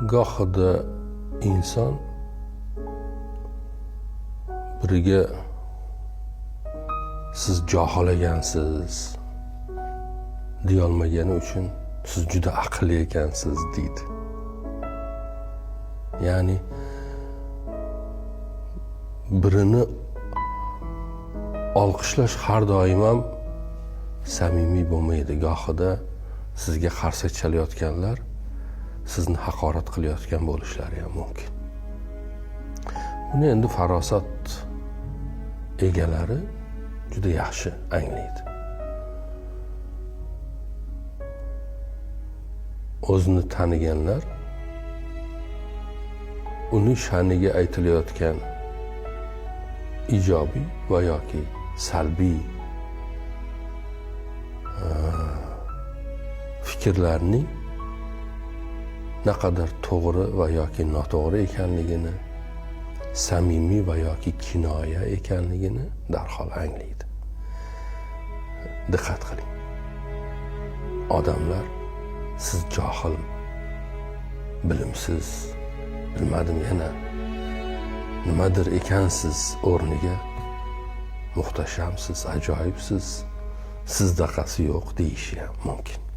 Gohida inson biriga siz johil ekansiz deyolmagani uchun siz juda aqlli ekansiz deydi. Ya'ni birini olqishlash har doim ham samimiy bo'lmaydi. Gohida sizga qarsak chalayotganlar sizni haqorat qilayotgan bo'lishlari ham mumkin. Buni endi farosat egalari juda yaxshi anglaydi. O'zini taniganlar uni sha'niga aytilayotgan ijobiy va yoki salbiy fikrlarning naqadar to'g'ri va yoki noto'g'ri ekanligini, samimiy va yoki kinoya ekanligini darhol anglaydi. Diqqat qiling. Odamlar siz johil, bilimsiz, bilmadim yana nimadir ekansiz o'rniga muhtashamsiz, ajoyibsiz, sizdaqasi yo'q deyishi ham mumkin.